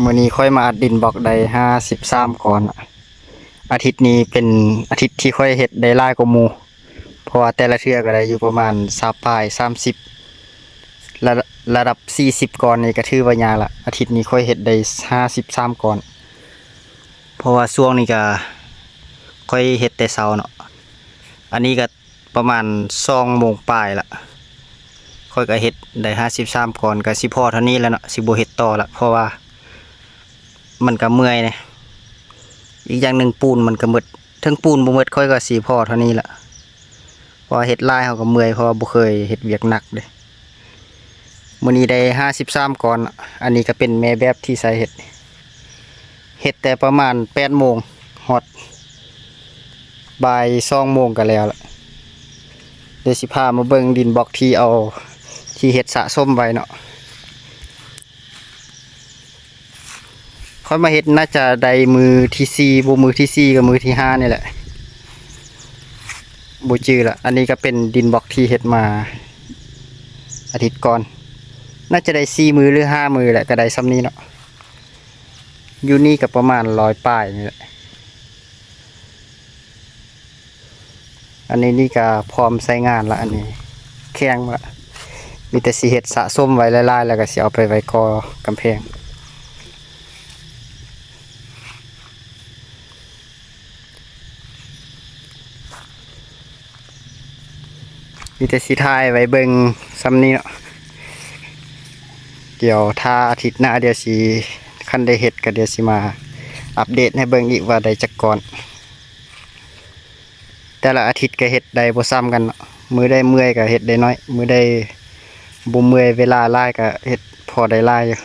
ມື້ນີ້ຂ້ອຍມາອັດດິນບລັອກໄດ້ຫ້າສິບສາມກ້ອນ. ອາທິດນີ້ເປັນອາທິດທີ່ຂ້ອຍເຮັດໄດ້ຫຼາຍກວ່າໝູ່ ເພາະວ່າແຕ່ລະເທື່ອກໍໄດ້ຢູ່ປະມານຊາວປາຍ ສາມສິບ ລະ ລະດັບສີ່ສິບກ້ອນນີ້ກໍຖືວ່າຍາກລະ. ອາທິດນີ້ຂ້ອຍເຮັດໄດ້ຫ້າສິບສາມກ້ອນ ເພາະວ່າຊ່ວງນີ້ກໍຂ້ອຍເຮັດແຕ່ເຊົ້າເນາະ. ອັນນີ້ກໍ ປະມານສອງໂມງປາຍລະ ຂ້ອຍກໍເຮັດໄດ້ຫ້າສິບສາມກ້ອນ ກໍຊິພໍເທົ່ານີ້ແຫຼະເນາະ ຊິບໍ່ເຮັດຕໍ່ລະ ເພາະວ່າມັນກໍເມື່ອຍແດ່. ອີກຢ່າງໜຶ່ງປູນມັນກໍໝົດ ເຖິງປູນບໍ່ໝົດຂ້ອຍກໍຊິພໍເທົ່ານີ້ລະ ເພາະວ່າເຮັດຫຼາຍເຮົາກໍເມື່ອຍ ເພາະວ່າບໍ່ເຄີຍເຮັດວຽກໜັກເດ້. ມື້ນີ້ໄດ້ຫ້າສິບສາມກ້ອນ. ອັນນີ້ກໍເປັນແມ່ແບບທີ່ໃຊ້ເຮັດ ເຮັດແຕ່ປະມານແປດໂມງ ຮອດບ່າຍສອງໂມງກໍແລ້ວລະ. ດຽວຊິພາມາເບິ່ງດິນບລັອກທີ່ເອົາ ທີ່ເຮັດສະສົມໄວ້ເນາະ. ຂ້ອຍມາເຮັດໜ້າຈະໄດ້ມື້ທີສີ່ ບໍ່ ມື້ທີສີ່ກັບມື້ທີຫ້ານີ້ແຫຼະ ບໍ່ຈື່ລະ. ອັນນີ້ກໍເປັນດິນບລັອກທີ່ເຮັດມາອາທິດກ່ອນ ໜ້າຈະໄດ້ສີ່ມື້ ຫຼື ຫ້າມື້ແຫຼະ ກໍໄດ້ຊ່ຳນີ້ເນາະ. ຢູ່ນີ້ກໍປະມານຮ້ອຍປາຍນີ້ແຫຼະ. ອັນນີ້ນີ້ກໍພ້ອມໃຊ້ງານລະ ອັນນີ້ແຂງລະ ມີແຕ່ຊິເຮັດສະສົມໄວ້ຫຼາຍໆ ແລ້ວກໍຊິເອົາໄປໄວ້ກໍ່ກຳແພງ. ມີແຕ່ຊິຖ່າຍໄວ້ເບິ່ງຊ່ຳນີ້ເນາະ. ດຽວຖ້າອາທິດໜ້າ ດຽວຊິ ຄັນໄດ້ເຮັດກໍດຽວຊິມາອັບເດດໃຫ້ເບິ່ງອີກວ່າໄດ້ຈັກກ້ອນ. ແຕ່ລະອາທິດກໍເຮັດໄດ້ບໍ່ຊ່ຳກັນເນາະ ມື້ໃດເມື່ອຍກໍເຮັດໄດ້ໜ້ອຍ ມື້ໃດບໍ່ເມື່ອຍເວລາຫຼາຍກໍເຮັດພໍໄດ້ຫຼາຍຢູ່.